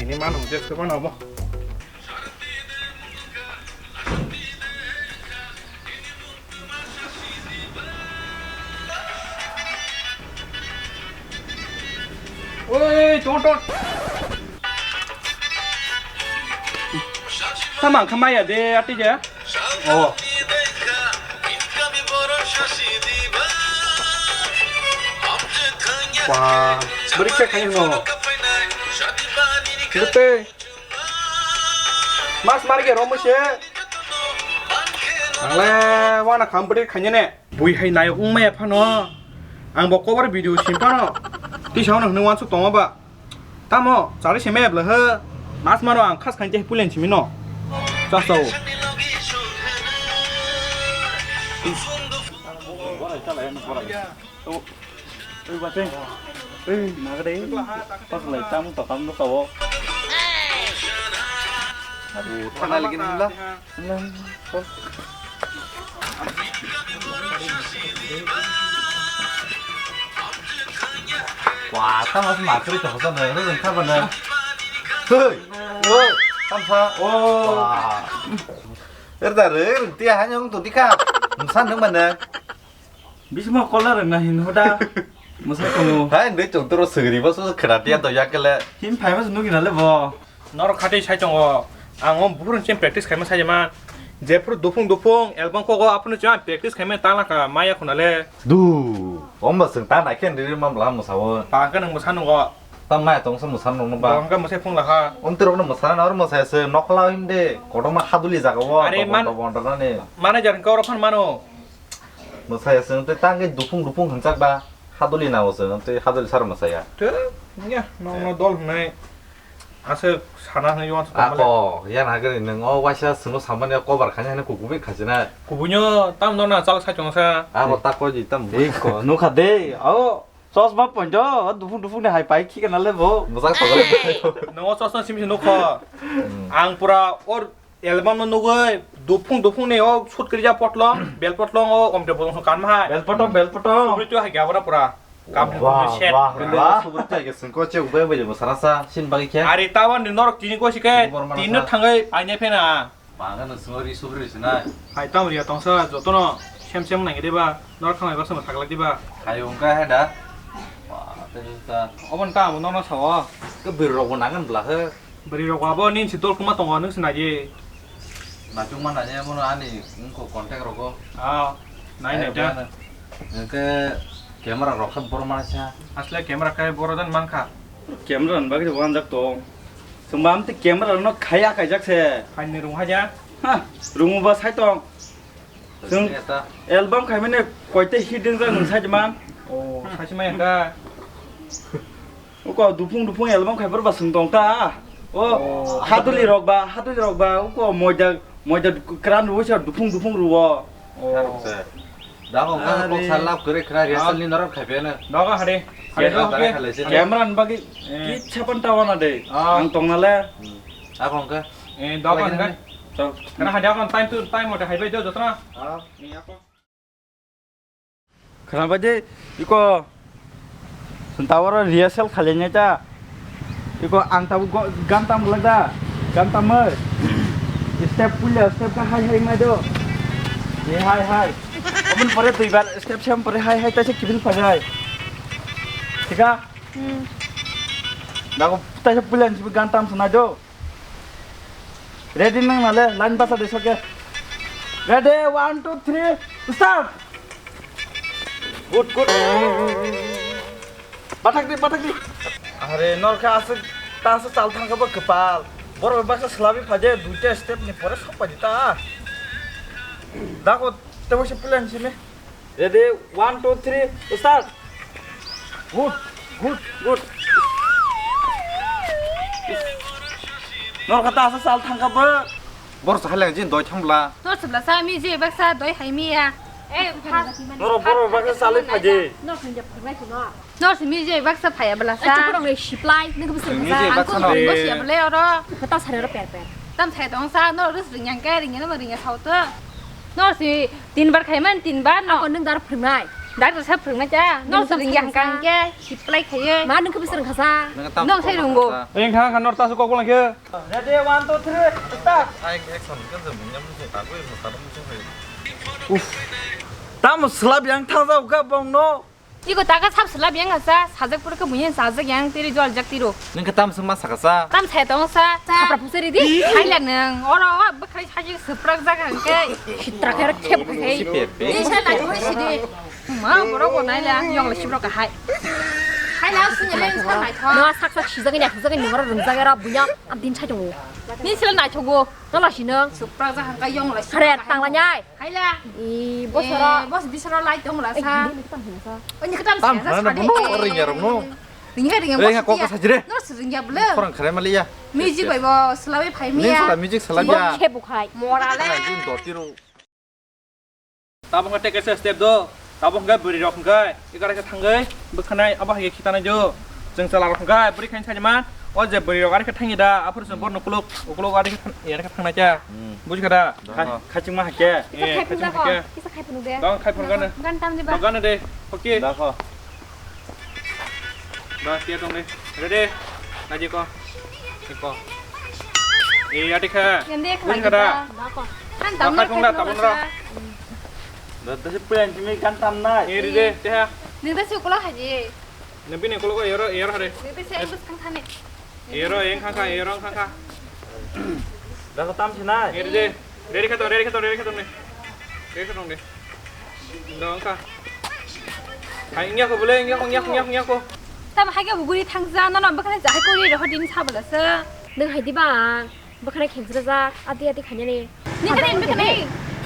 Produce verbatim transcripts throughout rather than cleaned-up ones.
Ini mana udah ke mana, Bo? Oi, tonton. Tamang khamaya de, ati de. Oh. Wah, beri cek aja no. Gete. Mas mari ke romo se. Angle wana company khanya ne. Bui hai nai ung maya phano. Ang bo cover video sim phano. Ti sao no hnu wan su toma ba. Tamo, chari se maya bla he. Mas maro ang khas khan je pulen simi no. Chas tao. Oi, bateng. Oi, nagade. Pas lai tam to kam no kawo. Aduh, thana lagi nila. Wah, tamo se matri to hosan na, rung kha bana. Hei, oi, tamsa. Oh. Wah. Er da re, er ti ha nyong to dikha. Msa nung mana. Bismo kola rang na hin hoda. Masa tongo. Hai, ndui chong toro sugri ba so khra tia to yakele. Hin phai mas nugi na le bo. Norok khatwi sai tongo, ang o buphuru chini practice khaima sai man. Jephuru duphung duphung album kogo aphuru chini practice khaima tang lakha maya khuna le. Du, omba sung ta nai khe riri mam bla mwsao. Pa khe nang mwsa nungo. Ta maya tong sa mwsa nung ba. Bong khe mwsai phung lakha. Om tirok no mwsa na or mwsa se nokla him de. Kotorma haduli jaga o. Are man. Bondo bondo na ne. Manager khe oro phan mano. Mwsaya chwng tei tangwi duphung duphung hwnchak ba haduli nao chwng tei haduli sar mwsaya. Tei ya nokno dol hwnwi aswk sana hwnwi uansuk tongmani. Ako yan hagani nwng o waisa chwngno samani cover khaina hwnwi kukubi khachina. Kubuino tam nokna chal sai chwngsa. Abo ta koi di tam. Iko nukha de o chosma ponjo duphung duphung ni hai pai khikana le bo. Mwchang tongole. Nongo chosma simi se nukho. Ang pura or Album no nugwi duphung duphung ni o shoot kwrwija potlong, bel potlong o omte bolong song kanma hai. Bel potong, bel potong. Subri tu hai gabra pura. Kam wah, set. Wah, wah. Subri tu hai sengko che ubai ubai jabo sarasa sin bagi khe. Ari tawan ni norok tini ko sikai. Tini no thangai paine phena. Bangano sori subri sinai. Hai tam riya tongsa jotono sem sem nang de ba. Norok thangai baksa ma thaglak di ba. Hai ungka hai da. Wah, tei ta. Obon ta amo norok sawo. Ke bir rok bo nangan bla he. Bwrwi rok abo nini si dol kwma tongo, nwng si nai di. Nachukma nai di, abono ani wngkha contact rogo. Ah, nai nai da. Hwnkhe camera rok khe borok mana sa. Asle camera khe borok jan mankha. Camera ni bagwi bo anjak tong. Chwngbo amtwi camera no khaiya kaijak se. Phaini rung haja. Ha, rung ba sai tong. Chwng album khaimani koite hit wngjak nwng sai man. Oh, sai se maya kha. Uko dupung dupung album khai borok ba chwng tong ta. O, oh, haduli rok ba, haduli rok ba, uko moida, moida kran rwo se dupung dupung rwo. Oh. Da ko ka ko sala kore kra rehearsal ni norok khai bena. Doga hade. Hade do ke. Camera ni bagwi kisa pan ta wana de. Ang tong na le. Ako ka. Eh, doga ka. Chal. Kana hade ako time to time mote hai bai do jotna. Ni ako. Khana baidi iko tawaro rehearsal khalainai ta. Iko ang tabuk go-, gan tam glak da. Gan tamoi. Step puila, step ka hai hai mai do. Ni hai hai. Omun pore duibar step sem pore hai hai taisa kibil phajai. Thika? Hmm. Dago taisa puila ni gan tam sunai do. Ready nang nale, line basa de soke. Ready, one, two, three, start. Good, good. Bathak di, bathak di. Are, nor khe aswk, ta aswk chal thang khe bo kwpal. Borok baksa swlabi phaide, duita step ni pore sok paidi ta. Dago, tebo se plan sini. Ready, one, two, three, start. Good, good, good. Nor kata asa sal thangka ba. Bor sa halang jin doi thambla. Nor sebla sa mi je baksa doi hai mi ya. Eh, nor bor baksa sal phaje. Nor khanja phungai kuno. Nor se mi je baksa phaya bla sa. Acha porong le siplai, nang kebisa. Mi je baksa no. Bo sia bla oro. Kata sare ro per per. Tam sai tong sa, nor rus ring yang ke ring yang ring yang sao to. Nor se Tin bar khai man, tin bar no. Ako nwng dar phwrwngnai. Doctor sa phwrwngna cha, nong swrwngya hwnkha hwnkhe, siplai khaiwi. Ma nwng khe bwswrwng khasa? Nwng tamo Nong sai phwrwngna rwngo. Khasa? Ayang kha kha nor tasu kok bolong khe. Ready, one, two, three, start. Ayang action khe jwng nyam se ta bui mo ta mo se hai. Uff. Tamo slap yang thang jao kha bong no. Iko taka sab slap yang asa, sajak pura khe buyen sajak yang tiri jol jak tiro. Nwng khe tamo se ma saka sa? Tam sai tong sa. Khapra phusari di. Hai la nwng, oro bwkhai sajak swprak jak hwnkhe. Sitra khe khep khai. Si pe pe. Ni sa na thoi si di. Ma, borok bo nai la, yong la sibrok ka hai. Hai la, sunya le sa nai tho. No, sak sak sijak ni, sijak ni, borok rung jak era bunya, am din chai tongo. Ni sila nai thogo. No la sinang. Supra ja hangka yong la. Hare, tang la nyai. Hai la. I, bosoro. Eh, bos bisoro lai tong la sa. Eh, ini kita tam Tam sa, mana sa, na sa, bunuh eh. Orang ya, Rono. Ringa, ringa, Ringa, bos kok dia. Sa jere. No, sering ya, belum. Orang keren mali ya. Music bai bo, selawi phai Ini mia. Sala music sala Bo ya. Khe bukhai. Mora le. Nah, ini dotiro. Tabuk hwnkhe tei kaisa step do, tabuk hwnkhe bwrwi rok hwnkhe eko aro khe thangwi bwkhanai abo hai khe khitanai do. Chwng chwla rok hwnkhe bwrwi khaini sajima, o je bwrwi rok aro khe thangya da, aphuru chwng borno ukuluk, ukuluk aro khe thang-, aro khe thangnai kha. Hmm. Buji kha da? Dong. Kha-, khachingma hai khe. Kisa Eh, khai phunuk khachingma da hai khe. Kho, kisa khai phunuk de. Dong, khai phunuk gana. Dong, gana de. Okay. Da kho. Bas, ya tong de. Ready? Lagi ko. Iko. Eh, ati kha. Yang dia Buji kha da? Kan Ba, tamu khai phung da, kan tamu tamu ra. Sa. Da, da, si puyan simi kan tam nai. Eh, ready, teh. Nita si ukulok haji. Nabi ni ukulok, ero, ero hare. Nita si ambus kang thane. Ero, yang kang kang, ero kang kang. Da, ko tam si nai. Eh, ready. Ready kha tong, ready kha tong, ready kha tong ni. Ready kha tong de. Dong kha. Hai, ngiya ko bole, ngiya ko, ngiya ko, ngiya ko, ngiya ko. Tam hai ke buguri thangsa, no, no, bwkhani jahai kori roho din sa bwla se. Nwng hai di ba, bwkhani khengsra jak, ati ati khainani. Ni kani, ni kani,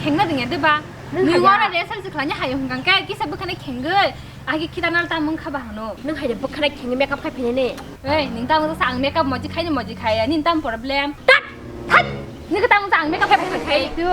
khengna dingya de ba. Nwng Ni hai wara ya. Resal se khlanya hayo hwnkang ke, kisa bwkhani khengwi, agi khitanal ta mung kha ba hano. Nwng hai de bwkhani khengwi makeup khai phainani. Ei, nwng tamo sa ang makeup moji khaini moji khaya, nini tamo problem? Tat! Thai! Nwng tamo sa ang makeup khaini moji khaya tu?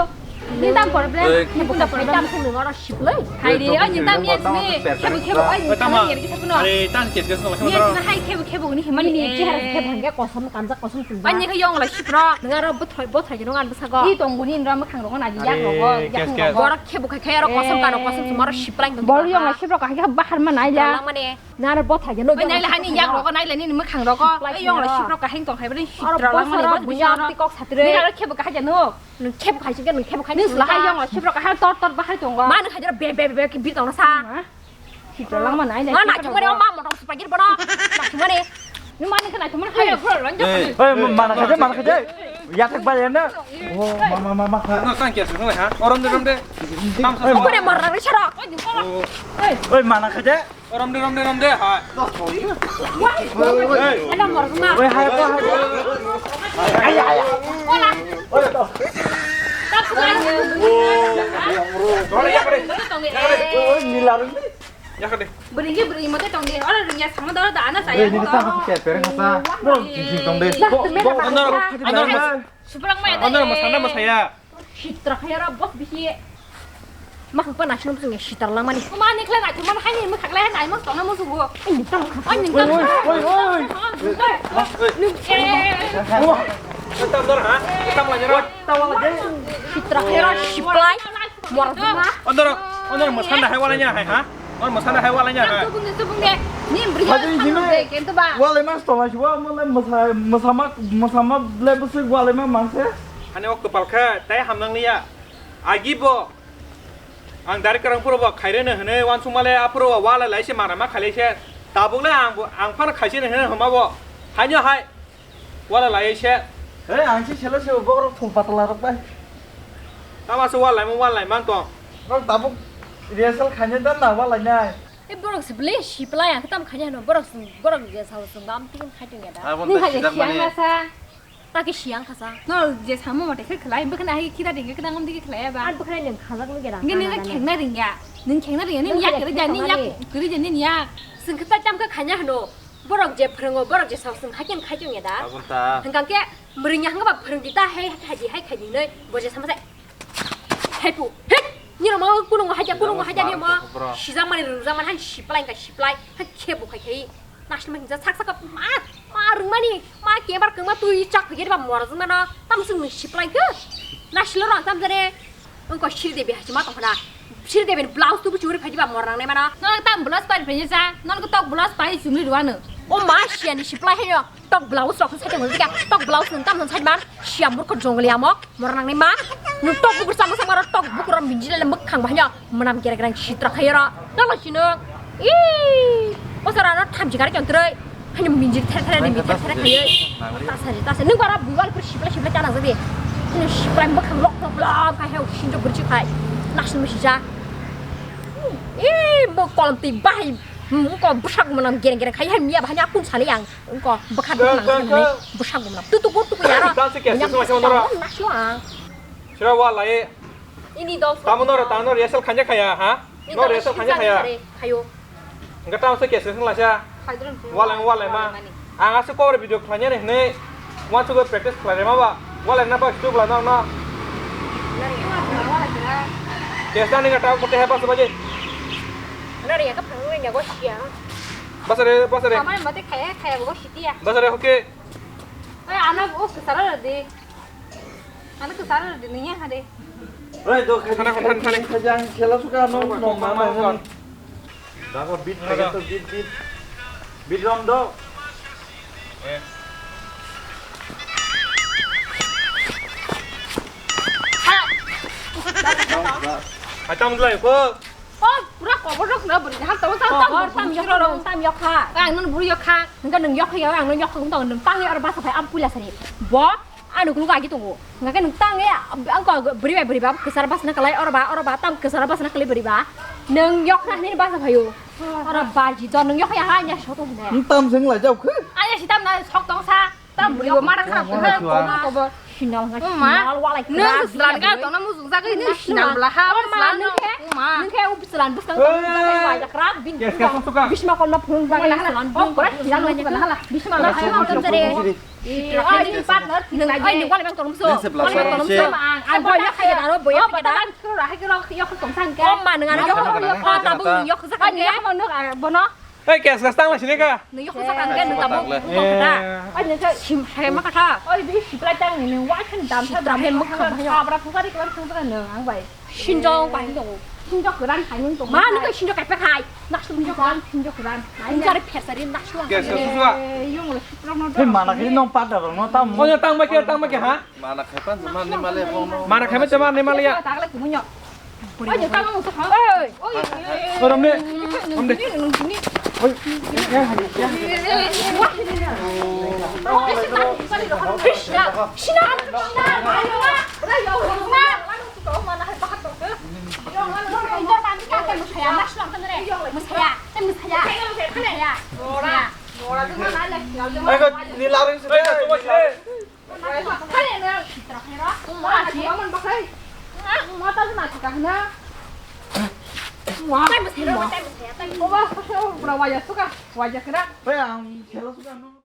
Nini tamo problem? Ei, nini tamo problem? Tamo sung nwng oro siplai. Hai di, oi, nini tamo yes me. Khebo, khebo, oi, nini tamo yer kisa kuno. Are, tan kes kes nolai. Yes na hai khebo, khebo ni himani. Nini chehara khebo hangke kosom kanjak kosom tunjak. Ani khe yong lai sipro. Nwng aro bothai, bothai jeno ngan bwsago. I tong buni nra mwkhang rogo na di yak rogo, yak rogo. Borok khebo khai khai aro kosom kano kosom sumaro siplai tong. Bol yong lai sipro ka hai bahar ma nai la. Langmani. Naro botha jeno. Oi, naila hani yak rogo, naila nini mwkhang rogo. Oi, yong lai sipro kaheng tong hai bani sitra langmani bot buya ti kok satre. Ni aro khebo kahai jeno. Nwng khebo khai singke nwng khebo khai. Nwng sila hai yong lai sipro kahai tor tor bahai tongo. Ma nwng khai jero be be be ki bir tong sa. Sitra langmani ai. Ma na chumani ma motor supagir bono. Na chumani. Nwng mani khana chumani hai ro ron. Oi, mana khaje, mana khaje. Ya tak ba ya na. Oh, mama mama kha. No tang kya sung ha. Orom de rom de. Tam sa. Kore mar rang sara. Oi, mana khaje. Rom de, rom de, rom de, hai. Ada morma. Oi, hai, apa, hai. Aya, aya. Hola. Oi, to. Oi, oi, nila rin. Ya, kade. Beringi, beringi, mate tong de. Ora ringi sama dora da ana saya. Oi, ini kita pakai pereng apa? Bro, cincin tong de. Bo, bo, andar, andar. Suprang maya. Ano, masana masaya. Sitra khaya ra bos bisi. Mak pa national sing sitra langmani. Kuma ni khlai na, kuma hai ni mukha khlai na, mos tong mos go. Ai ni tam. Ai ni tam. Oi, oi, oi, oi. Ni eh. Tam dor ha? Tam la jara. Tam la jara. Sitra khaya ra siplai. Mor ma. Andar, andar masana hai wala nya hai ha? Or masana hai wala nya hai. Tubung de, tubung de. Ni bri. Hadi hime. Kento ba. Wala mas to mas wa mo le masa masa ma masa ma le bus wala ma mangse. Hani ok kepal kha tai hamnang liya. Agi bo. Ang dari karang puro bo khaire ne hene wan sung male apuro wala lai se mara ma khale se. Tabuk le ang bo ang phar khaise ne hene homa bo. Hanyo hai. Wala lai se. He, ang si selo se borok thung patala rok bai. Tama se wala mo wala man to. Rok tabuk rehearsal khaine dan na wala nai. E borok se bele si pelai ang tam khaine no borok borok je sao sung gam tin khai tin ya da. Abon ta sijak mane. Taki siang khasa. No je samo mate khe khlai bwkhana hai khida ding khe dangam digi khlai ba. Ar bwkhana nang khajak lu gera. Nge nang khengna ringya. Nang khengna ringya. Nang yak kri ja nang yak kri ja nang yak. Sing khe tam khe khanya hano. Borok je phwrwngo, borok je sao sung hai khe khai tong ya da. Abon ta. Hwnkha khe mwrwngya hwnkha ba phwrwng di ta hai khai di hai khai di nai bo je sama se. Hai pu. Hei! Ni roma kunungo hai ja kunungo hai ja ni mo. Sijak mani rwjak mani han siplai ka siplai. Han khe bo khai khai. Nasni mani ja sak sak ma ma rwng mani ma ke bar kma tui chak phege ba mor jwng mano. Tam sung ni siplai khe. Naslo rang tam jare. Wngkha Sri Devi hai se ma tongkha na. Sir de ben blouse tu churi phaji ba mor nang ne mana. Nono tam blouse pari phaji sa. Nono tok blouse pari chumri ruano. O ma siani siplai hayo. Tok blouse rok sai tong ka. Tok blouse nang tam nang sai man. Siam burko jongli amo. Mor nang ne ma. Nung tok bukur sama sama ro tok bukur minjila le muk khang bahnya. Manam gere gere sitra khayo ro. Nono sino. Ih. Pasara no tham jikar chong trai. Hani minjir ther ther ni ther ther khayo. Tasari tasari. Nung bara buwal pur sipla sipla chana jadi. Nung sipla muk khang lok lok lok khayo. Sinjo burchi khai. Nasnu sija. Ih, bo kolom twi bahai, bo kolom bwsak mwnam gereng gereng khai, hai miya bahai akun sali ang. Ko bwkha bwkha nang sani bwsak mwnam. Tu tu go tu ko yara. Dan se kya se sema sema nora. Naslo ang. Sira wa lai. Ini dos. Tamo nora, tamo nora, rehearsal khanya khaya, ha? No rehearsal khanya khaya. Khayo. Enggak tahu se kya se sema lasa. Waleng, waleng ma. Ang asuk kok video khlainani hwnwi uansukgwi practice khlairema ba. Waleng na ba stu bwla nok no. Kesa ni gata kote he basa baje. Nari ya ka phang ni ya go sia. Basa re, basa re. Kamar mate khaya, khaya go sitia. Basa re, okay. Oi, ano o kusara de. Ano kusara de niya hade. Oi, do khana, khana, khana. Khajang khela suka no, no, ma, ma, ma. Dago beat thai to beat, beat. Beat rom do. Ai tam lai ko. Oh, pura kobor rok na beri hal tawa sa tam tam yok rok tam yok kha. Ang nun buri yok kha. Nang nung yok kha, ang nung yok kha, nung tang ni ar basa phai am pula sari. Bo Ano kunu agi tongo. Hingke nung tang ya, ang ko beri bai beri ba, kesar bas na kalai, oro ba, oro ba, tam kesar bas na kalai beri ba. Nung yok na ni bas phayo. Oro ba ji don nung yok ya ha nya soto ne. Nung tam jeng lai jau khe. Aya si tam na sok tong sa. Tam beri ba mara kha ko ko ko. Sinal nga sinal walai. Nung slan ga to na mu jung sa ga ni sinal bla ha. Ma nung ke, nung ke u slan bus kan ko ba ya kra bin. Bisma ko na phung ba slan. Bisma la ha. Nung, oi, nung wala bang tolom so. Neng se bla wala bang tolom so. Ang boy yok kaya daro, boy yok kaya daro. Ang boy yok kaya daro. Om ma nung ano yok kaya daro. Tabung yok kaya daro. Bono. Hei, kes gas tang la sini ka. Nung yok kaya daro, nung tabung yok kaya daro. Oi, nung sim hai ma kata. Oi, bi siplai tang ni wa khan dam sa dam he mukha. Abra phukari klan phukari nung ang bai. Sinjong pai dong. Sinjok kuran hai nung tong. Ma nung sinjok kai pa khai. Nak sinjok kuran, sinjok kuran. Nung jare phesari nak suang. Kes gas suwa. Yung le sutro no. Hei mana kiri nong pada rong no tam. Oh, tang ma ke, tang ma ke ha. Mana khaipan zaman ni male phone no. Mana khaipan zaman ni male ya. Tang le kumunyo. Oi, tang mo sa. Oi. Oi, oi, oi. Oi, rom de. Rom de. Oi. Sina, sina, sina. Ego, ni laring se. Oi, ang khela suka no.